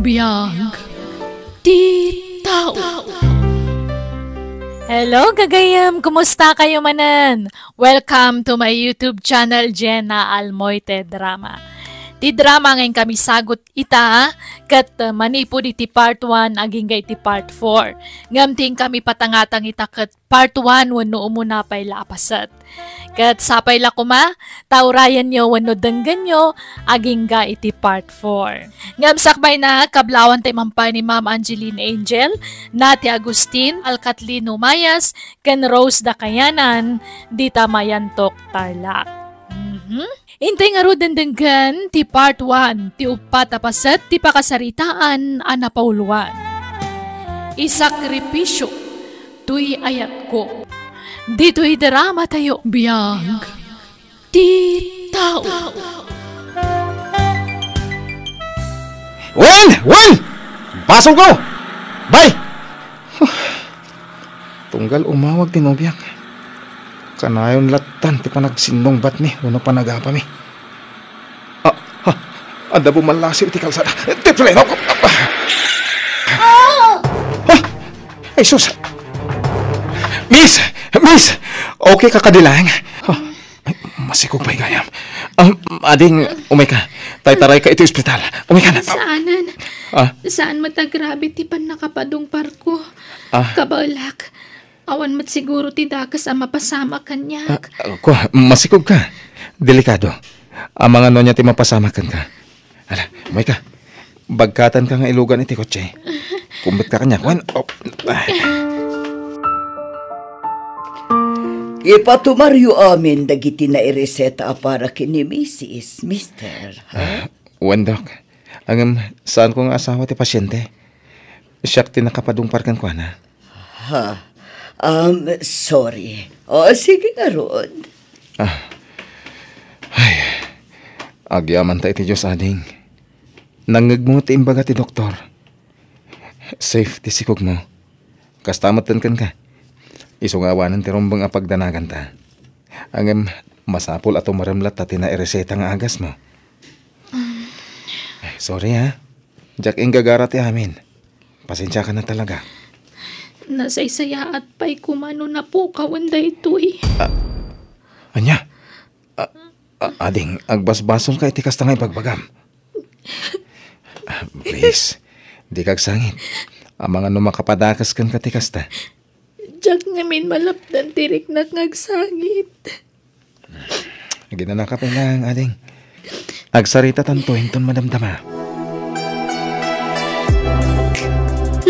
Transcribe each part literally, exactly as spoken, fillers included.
Biag ti tao. Hello, gagayem! Kumusta kayo manen? Welcome to my YouTube channel, Jenna Almoite Drama. Ti drama nga inkami sagut ita, ket, uh, manipud iti part one, agingga iti part four. Ngem ti inkami patangatang ita ket part one wenno umuna pay la a paset. Ket sapay la koma, taurayenyo wenno denggenyo agingga iti part four. Ngem sakbayna, kablaawan ti imampay ni Ma'am Angeline Angel, Nati Agustin, Alkatlin Humayas, ken Rose Dakayanan, dita Mayantok, Tarlac. Mhm. Intay ngaruden denggen ti part one ti uppat a paset ti pakasaritaan a napauluan. Isakripisio toy ayatko. Ditoy drama tayo. Biag ti tao. Wen! Wen! Basol ko! Bay! Tunggal umawag ti nobiak. Kanayon lattan ti panagsinnungbatmi wenno panagapami. Ah, ah, adda bumallasiw iti kalsada. Ti preno! Ah! Ay, sus! Miss! Miss! Okay ka kadi laeng? Ah, ay, masikog pay gayam. Ah, ading, umay ka. Taytarayka iti ospital. Umay ka na. Saanen. Ah? Saan met a grabe ti pannakapadungparko. Ah? Kabaelak. Awan met siguro ti dakes a mapasamak kaniak. Ah, ah, kua, masikog ka. Delikado. Amangan no ania ti mapasamak kenka. Ala, umay ka. Bagkatanka nga ilugan iti kotse. Kumbit ka kaniak, wen? Oh. Ah. Ipatumaryo amin dagiti naireseta a para ken ni Misis, Mister, ha? Ah, wen, Doc. Ngem, saanko nga asawa ti pasiente. Siak ti nakapadungpar kenkuana. Ha? Um, sorry. O, sige ngarud. Ah. Ay. Agyamanta iti Dios, ading. Nangngegmo ti imbaga ti doktor. Safe ti sikogmo. Kasta metten kenka. Isu nga awanen ti rumbeng a pagdanaganta. Ngem, masapul a tumarem latta ti naireseta nga agasmo. Sorry, ha. Diak inggagara ti amin. Pasensiakan na talaga. Nasaysayaat pay koma no napukawen daytoy. Ah, ania? Ah, ah, ading, agbasbasolka iti kasta nga ibagbagam. Ah, please, dika agsangit. Amangan no makapadakes kenka ti kasta. Diak ngamin malapdan ti riknak nga agsangit. Aginanaka pay laeng, ading. Agsaritatanto inton madamdama.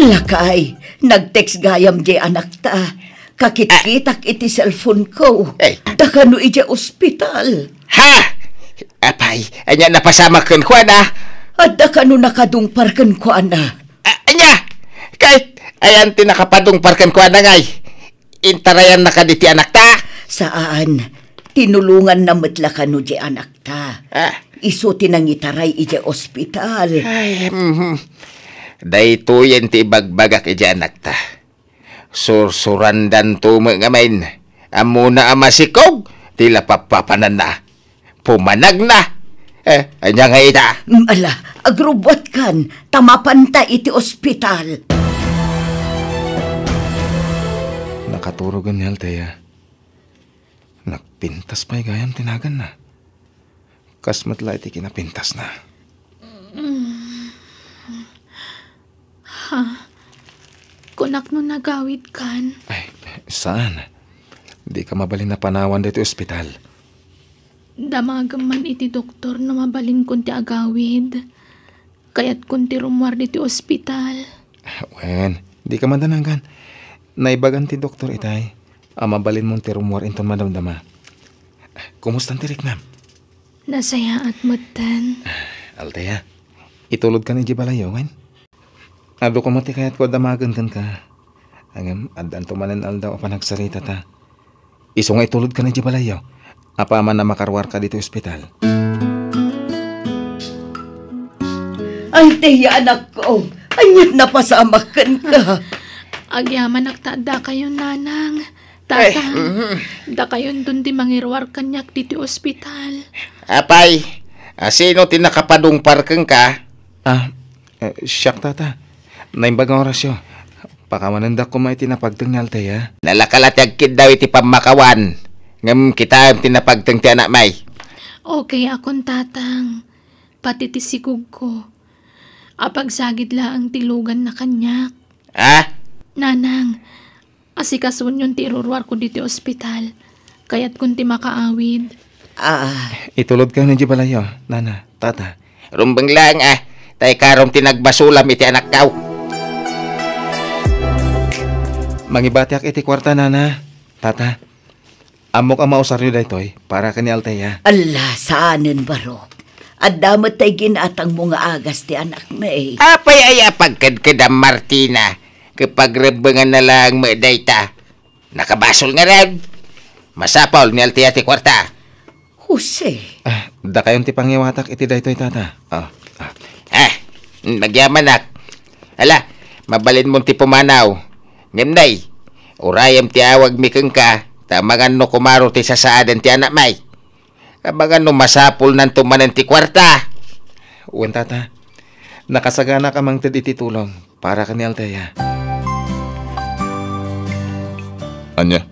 Lakay, nag-text gayam diay anakta. Kakitkitak iti cellphone ko. Ay. Dakano idiay ospital. Ha? Apay, ania napasamak kenkuana? Adda kano nakadungpar kenkuana. A-, ania? Ket ayan ti nakapadungpar kenkuana ngay? Intarayannaka diti anakta? Saan. Tinulonganna met la kano diay anakta. Ah. Isu ti nangitaray idiay ospital. Ay, mhm. Daytoyen ti ibagbagak idiay anakta. Sursurandanto met ngamin. Ammona a masikog ti lapappapananna. Pumanagna. Eh, ania ngay ita? Mm, ala, agrubbuatkan, ta mapanta iti ospital. Nakaturogen ni Althea. Nagpintas pay gayam ti naganna. Kas met la iti kinapintasna. Ha? Kunak no nagawidkan? Ay, saan. Dika mabalin a panawan ditoy ospital. Damagem man iti doktor no mabalinkon ti agawid. Kayatkon ti rummuar ditoy ospital. Wen, dika madanagan. Naibagan ti doktor itay a mabalinmon ti rummuar inton madamdama. Kumustan ti riknam? Nasayaat metten. Althea, itulodkan idiay balayyo, wen? Adu koma ti kayatko a damagen kenka. Ngem, addanto manen aldaw a panagsaritata. Isu nga itulodkan idiay balayyo. Apaman a makaruarka ditoy ospital. Althea, anakko, aniat napasamak kenka? Agyamanak ta addakayon, nanang. Tata, ay, mhm. Dakayonton ti mangiruar kaniak ditoy ospital. Apay, a, sino ti nakapadungpar kenka? Ah, Eh, siak, tata. Naimbag nga orasyo. Pakawanendak koma iti napagteng ni Althea. Nalaka la ti agkiddaw iti pammakawan. Ngem kitaem ti napagteng ti anakmi. Okay akon, tatang. Pati ti sikogko. Apagsagid laeng ti luganna kaniak. Ah? Nanang, asikasuonyon ti iruruarko ditoy ospital. Kayatkon ti makaawid. Ah. Itulodkayo idiay balayyo, nana, tata. Rumbeng laeng, ah. Ta ikarom ti nagbasolam iti anakkaw. Mangibatiak iti kuarta, nana, tata. Ammok a mausaryo daytoy para ken ni Althea. Alla, saanen, barok. Adda met tay ginatangmo nga agas ti anakmi. Apay aya a pagkedkedam, Martina? Ket pagrebbenganna laeng met dayta. Nakabasol ngarud. Masapul ni Althea ti kuarta. Jose. Ah, dakayon ti pangiwatak iti daytoy, tata. Ah, ah. Ah, magyamanak. Ala, mabalinmon ti pumanaw. Ngem nay, urayem ti awagmi kenka, ta amangan no kumaro ti sasaaden ti anakmi. Amangan no masapulnanto manen ti kuarta. Wen, tata. Nakasaganak a mangted iti tulong para ken ni Althea. Ania?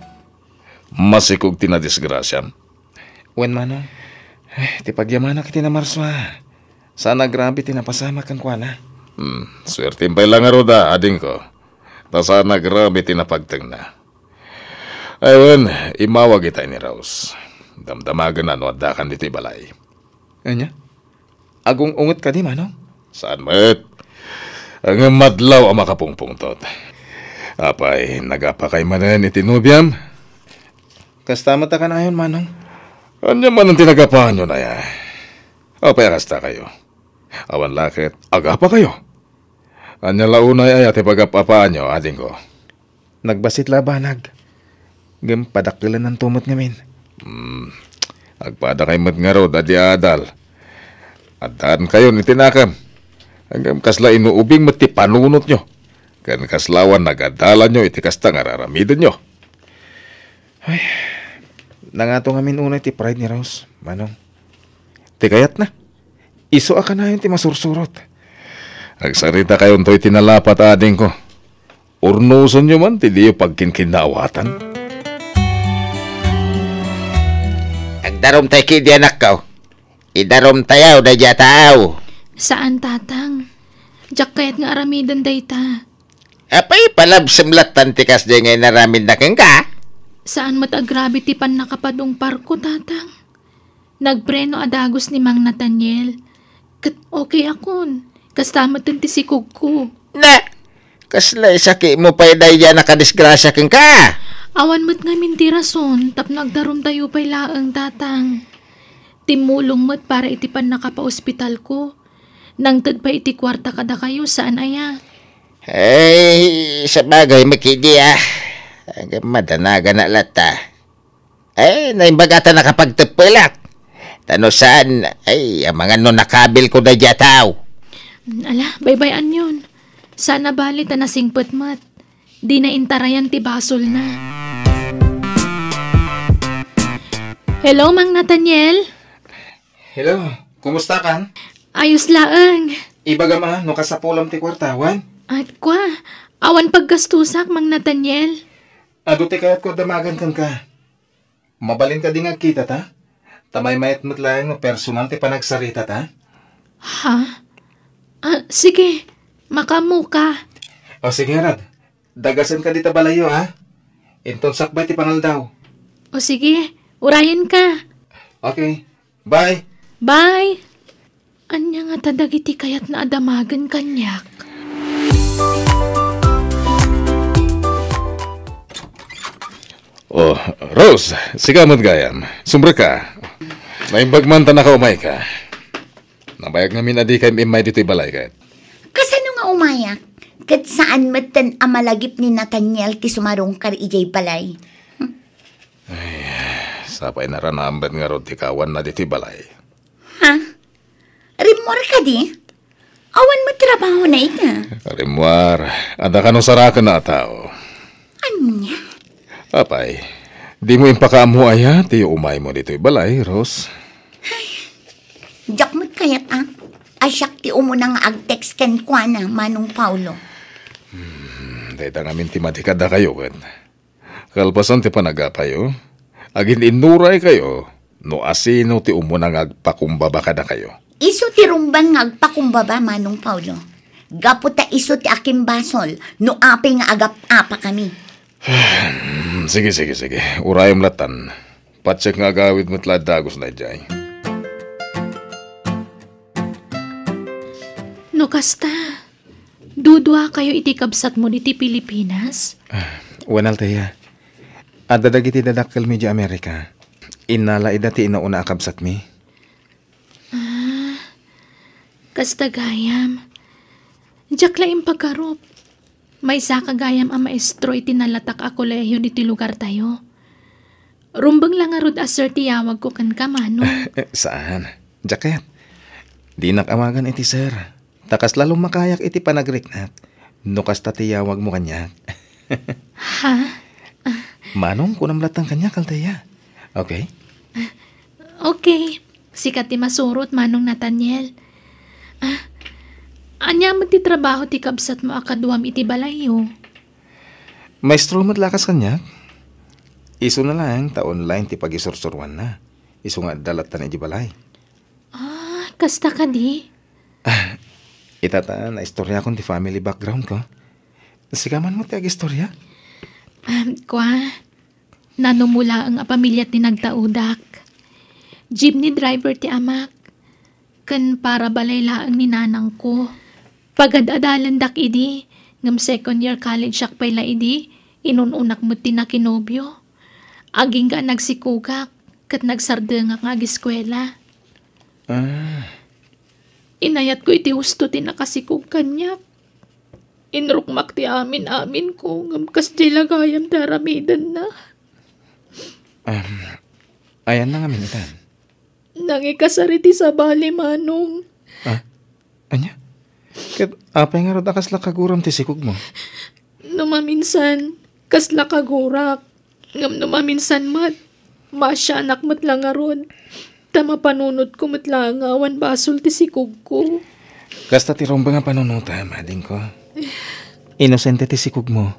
Masikog ti nadisgrasiam? Wen, manong. Eh, ti pagyamanak iti Namarsua. Saan a grabe ti napasamak kenkuana. Hmm, suertem pay la ngarud a, adingko. Ta saan a grabe ti napagtengna. Ay, wen, immawag itay ni Rose. Damdamagenna no addakan ditoy balay. Ania? Agung-unget kadi, manong? Saan met? Ngem madlaw a makapungpungtot. Apay, nagapakay manen iti nobiam? Kasta met a kanayon, manong. Ania manen ti nagapaanyo, aya? Apay a kastakayo? Awan la ket agapakayo? Ania la unay aya ti pagap-apaanyo, adingko? Nagbassit la a banag. Ngem padakkelennanto met ngamin. Hmm. Agpadakay met ngarud a di aadal. Addaankayon iti nakem. Ngem kasla inuubing met ti panunotyo. Ken kasla awan nagadalanyo iti kasta nga raramidenyo. Ay, nangato ngamin unay ti pride ni Rose, manong. Ti kayatna, isu a kanayon ti masursurot. Agsaritakayonto iti nalapat, adingko. Urnosenyo man ti diyo pagkinkinnaawatan. Agdarumtay kadi, anakko. Idarumtayo daydiay a tao. Saan, tatang. Diak kayat nga aramiden dayta. Apay, palabsem lattan ti kasdiay nga inaramidna kenka? Saan met a grabe ti pannakapadungparko, tatang. Nagpreno a dagus ni Mang Nathaniel. Ket okay akon. Kasta met ti sikogko. Na, kasla isakitmo pay daydiay a nakadisgrasia kenka? Awan met ngamin ti rason tapno agdarumtayo pay laeng, tatang. Timmulong met para iti pannakapaospitalko. Nangted pay iti kuarta kadakayo, saan aya? Ay, sabagay, makidi, ah. Agam madanagan na latta. Ay, naimbag a ta nakapagteppelak. Ta no saan, ay, amangan no nakabilko daydiay a tao. Ala, baybay-anyon. Saan a bali ta nasingpet met. Dina intarayan ti basolna. Hello, Mang Nathaniel? Hello, kumusta kan? Ayos laeng. Ibagam a, no kasapulam ti kuarta, wen? At kwa, awan paggastusak, Mang Nathaniel. Adu ti kayatko a damagen kenka. Mabalin kadi nga agkitata? Ta maymayat met laeng no personal ti panagsaritata. Ha? Ah, sige. Makaammoka. O, sige, ngarud. Dagasen kadi ta balayyo, ha? Inton sakbay ti pangaldaw. O, sige. Urayenka. Okay. Bye. Bye. Ania ngata dagiti kayatna a damagen kaniak? Oh, Rose, sika met gayam. Sumrekka. Naimbag man ta nakaumayka. Nabayag ngamin a dikay immay ditoy balay ket. Kasano nga umayak? Ket saan metten a malagip ni Nathaniel ti sumarungkar idiay balay. Ay, sapay naranamben ngarud ti kawanna ditoy balay. Ha? Rimmuar kadi? Awan met trabahona ita. Rimmuar, adda kano sarakenna a tao. Ania? Apay, dimo impakaammo aya ti umaymo ditoy balay, Rose? Diak met kayat, a. a siak ti umuna nga ag-text kenkuana, Manong Paulo. Hmm, dayta ngamin ti madi kadakayo ket kalpasan ti panagapayo, agin-innuray kayo no asino ti umuna nga agpakumbaba kadakayo. Isu ti rumbeng nga agpakumbaba, Manong Paulo. Gapu ta isu ti akimbasol no apay nga agap-apakami. Sige, sige, sige. Urayem latan. Patiek nga agawid met la dagus daydiay. No kasta, duduakayo iti kabsatmo diti Pilipinas? Ah, wen, Althea. Adda dagiti dadakkelmi idiay Amerika. Innala ida ti inauna a kabsatmi. Ah, kasta gayam. Diak la impagarup. Maysa ka gayam a maestro iti nalatak a kolehio ditoy lugartayo. Rumbeng la ngarud a sir ti yawagko kenka, Manong. Eh, saan? Diak kayat. Dinak awagan iti sir. Ta kasla lumakayak iti panagriknak no kasta ti yawagmo kaniak. Ha? Manong, kunam latan kaniak, Althea. Okay? Okay. Sika ti masurot, Manong Nathaniel. Ah, ania met ti trabaho ti kabsatmo a kaduam iti balayyo? Maestro met la kas kaniak. Isuna laeng ta online ti pagisursuruanna. Isu nga adda lattan idiay balay. Ah, kasta kadi? Ah, ita ta naistoriakon ti family background ko. Sika man met ti agistorya? Ah, kua, nanumo laeng a pamilia ti nagtaudak. Jeepney driver ti amak, ken parabalay laeng ni nanangko. Pagad-adalendak idi, ngem second year college-ak pay la idi, inun-unak met ti nakinobio. Agingga a nagsikogak, ket nagsardengak nga agiskuela. Ah. Inayatko iti husto ti nakasikog kaniak. Inrukmak ti amin-aminko, ngem kasdiay la gayam ti aramidenna. Em, ayanna ngamin itan? Nangikasar iti sabali, Manong. Ah? Ania? Ket apay ngarud a kasla kaguram ti sikogmo? No maminsan, kasla kagurak. Ngem no maminsan met, maasianak met la ngarud. Ta mapanunotko met laeng nga awan basol ti sikogko. Kasta ti rumbeng a panunotem, adingko. Inosente ti sikogmo.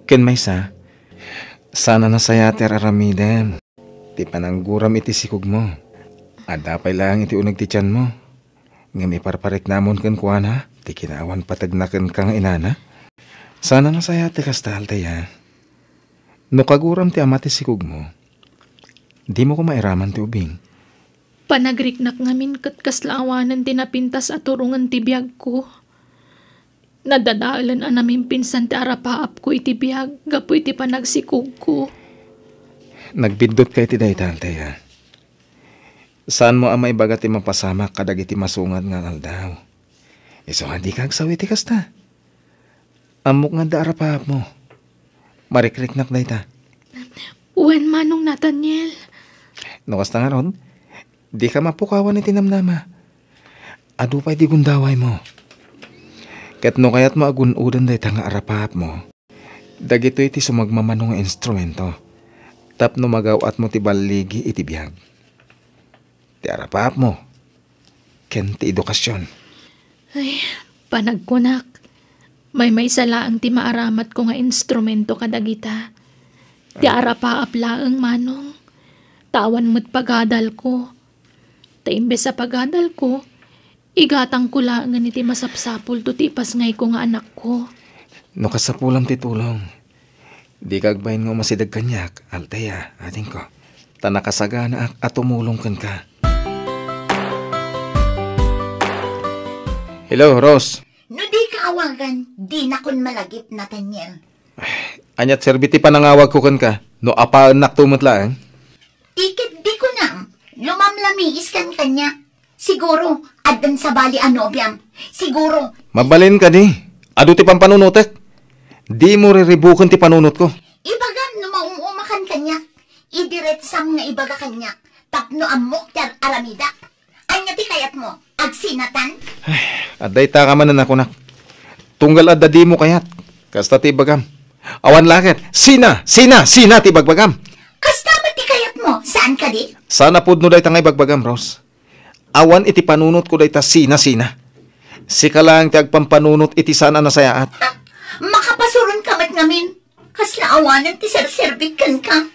Ken maysa, saan a nasayaat ti ar-aramidem ti panangguram iti sikogmo. Adda pay laeng iti uneg ti tianmo. Ngem iparpariknamon kenkuana ti kinaawan pategna kenka nga inana. Saan a nasayaat ti kasta, Althea. No kaguram ti ama ti sikogmo, dimo koma iraman ti ubing. Panagriknak ngamin ket kasla awanen ti napintas a turongen ti biagko. Nadadaelen a namimpinsan ti arapaapko iti biag gapu iti panagsikogko. Nagbiddutka iti dayta, Althea. Saanmo a maibaga ti mapasamak kadagiti masungad nga aldaw. Isu nga dika agsaw iti kasta. Ammok nga adda arapaapmo. Marikriknak dayta. Wen, Manong Nathaniel. No kasta ngarud, dika mapukawan iti namnama. Adu pay ti gundawaymo. Ket no kayatmo a gun-oden dayta nga arapaapmo, dagitoy ti sumagmamano nga instrumento tapno magaw-atmo ti balligi iti biag. Ti arapaapmo ken ti edukasion. Ay, panagkunak, maymaysa laeng ti maaramatko nga instrumento kadagita. Ti arapaap laeng, Manong. Ta awan met pagadalko. Ta imbes a pagadalko, igatangko laengen iti masapsapulto ti ipasngayko nga anakko. No kasapulam ti tulong, dika agbain nga umasideg kaniak, Althea, adingko. Ta nakasaganaak a tumulong kenka. Hello, Rose. No dika awagan, dinakon malagip, Nathaniel. Aniat serbi ti panangawagko kenka, no apaennakto met laeng? Ti ket di kunam, lumamlamiis kan kaniak. Siguro, addan sabali a nobiam. Siguro. Mabalin kadi. Adu ti pampanunotek. Dimo riribuken ti panunotko. Ibagam no maum-umakan kaniak. Idiretsam nga ibaga kaniak tapno ammok ti ar-aramidak. Ania ti kayatmo? Agsinatan? Ay, adda ita ka manen a kunak. Tunggal adda dimo kayat. Kasta ti ibagam. Awan la ket, sina, sina, sina ti ibagbagam? Kasta met ti kayatmo, saan kadi? Saan a pudno dayta nga ibagbagam, Rose. Awan iti panunotko dayta sina-sina. Sika laeng ti agpampanunot iti saan a nasayaat. Ha? Makapasuron ka met ngamin. Kasla awanen ti serserbik kenka.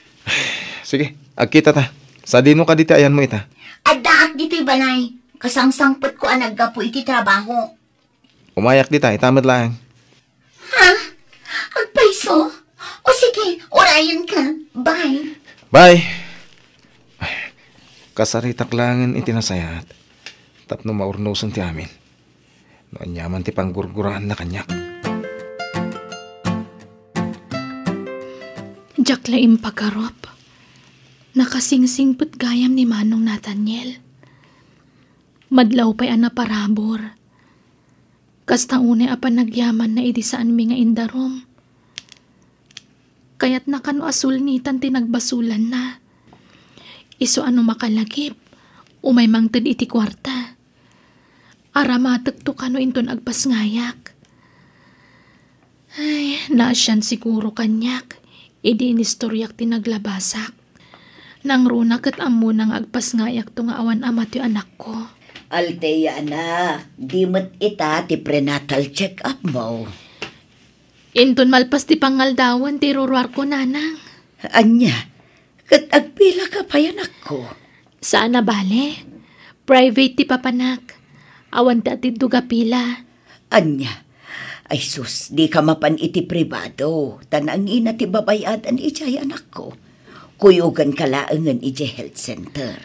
Sige, agkita ta. Sadino kadi ti ayanmo ita? Addaak ditoy balay. Kasangsangpetko a naggapu iti trabaho. Umayak dita, ita met laeng. Ha? Agpayso? O sige, urayenka. Bye. Bye. Kasaritak laengen iti nasayaat tapno maurnosen ti amin. No aniaman ti panggurguraanna kaniak. Diak la impagarup. Nakasingsingpet gayam ni Manong Nathaniel. Madlaw pay a naparabur. Kasta unay a panagyamanna idi saanmi nga indarum. Kayatna kano a sulnitan ti nagbasolanna. Isu a no makalagip, umay mangted iti kuarta. Aramatekto kano inton agpasngayak. Ay, naasian siguro kaniak idi inistoriak ti naglabasak. Nangruna ket ammona nga agpasngayakto nga awan ama ti anakko. Althea, anak, di met ita ti prenatal check-upmo. Inton malpas ti pangaldawan ti iruruarko, nanang. Ania? Ket agpilaka pay, anakko? Saan a bale. Private ti papanak. Awan ti atiddog a pila. Ania? Ay sus, dika mapan iti pribado, ta nangina ti babay-adan idiay, anakko. Kuyoganka laengen idiay health center.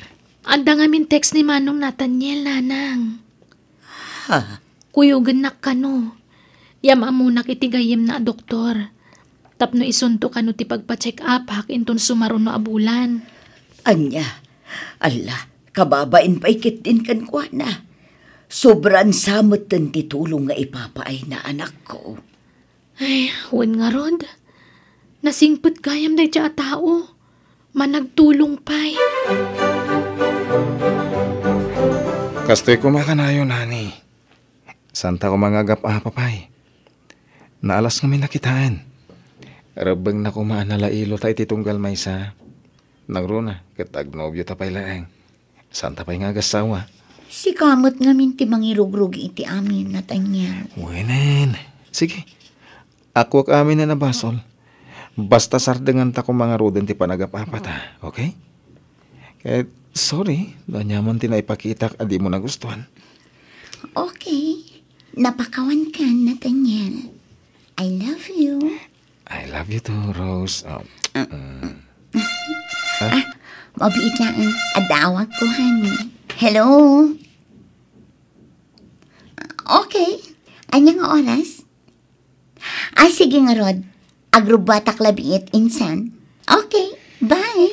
Adda ngamin text ni Manong Nathaniel, nanang. Ha? Kuyogennak kano. Yam-ammonak iti gayyemna a doktor. Tapno isunto kano ti pagpa-check-upak inton sumaruno a bulan. Ania? Alla, kababain pay ketdin kenkuana. Sobran sa metten ti tulong nga ipapaayna, anakko. Ay, wen ngarud. Nasingpet gayam dayta a tao. Managtulong pay. Kastoy koma kanayon, honey. Santa koma nga agap-apa pay. Naalas ngamin a kitaen. Rebbengna koma a nalailo ta iti tunggal maysa. Nangruna, ket agnobio ta pay laeng. Santa pay nga agassawa. Sika met ngamin ti mangirugrugi iti amin, Nathaniel. Wenen. Sige. Akuak amin a nabasol. Basta sardenganta koma ngaruden ti panagap-apata, okay? Ket, sorry, no aniaman ti naipakitak a dimo nagustuan. Okay. Napakawankan, Nathaniel. I love you. I love you too, Rose. Oh, mm. Ah, mabiit laeng. Adda awagko, honey. Hello? Okay. Ania nga oras? Ah, sige ngarud. Agrubbuatak labiit insan. Okay. Bye.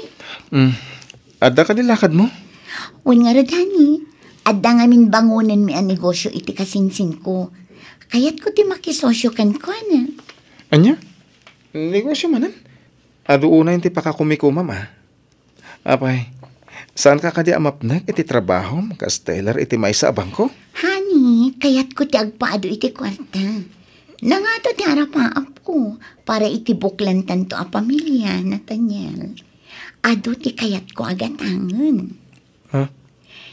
Mm. Adda kadi lakadmo? Wen ngarud, honey. Adda ngamin bangonenmi a negosyo iti kasinsinko. Kayatko ti makisosyo kenkuana. Ania? Negosyo manen? Adu unay ti pakakumikumam, a. Apay, saanka kadi a mapnek iti trabahom kas teller iti maysa a bangko? Honey, kayatko ti agpaadu iti kuarta. Nangato ti arapaapko para iti buklantanto a pamilia, Nathaniel. Adu ti kayatko a gatangen. Ha?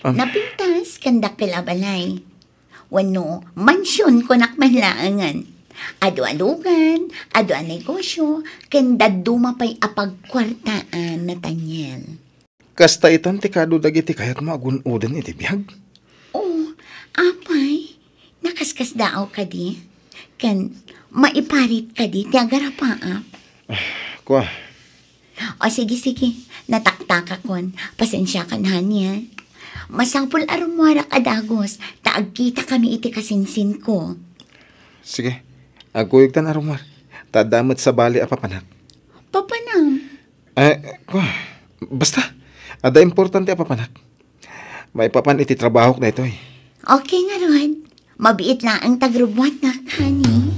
Am- Napintas ken dakkel a balay. Wenno, mansion kunak man laengen. Adu a lugan, adu a negosyo, ken dadduma pay a pagkuartaan, Nathaniel. Kasta itan ti kadu dagiti kayatmo a gun-oden iti biag? Oh, apay, nakaskasdaaw kadi? Ken maiparit kadi ti agarapaap? Kua. O, sige, sige. Nataktakakon. Pasensiakan, honey, a. Masapul a rummuarak a dagus, ta agkitakami iti kasinsinko. Sige. Agkuyogtan a rummuar. Ta adda met sabali a papanak. Papanam? Eh, kua. Basta. Adda importante a papanak. Maipapan iti trabahok daytoy. Okay ngarud. Mabiit laeng ta agrubbuatak, honey.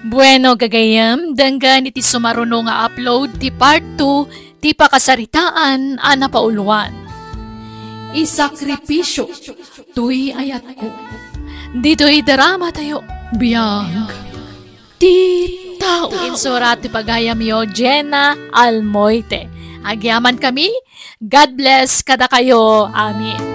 Bueno, gagayyem, denggen iti sumaruno nga upload ti part two ti pakasaritaan a napauluan. Isakripisio toy ayatko. Ditoy drama tayo, biag ti Tao, insura ti pagayamyo, Jenna Almoite. Agyaman kami. God bless kadakayo. Amen.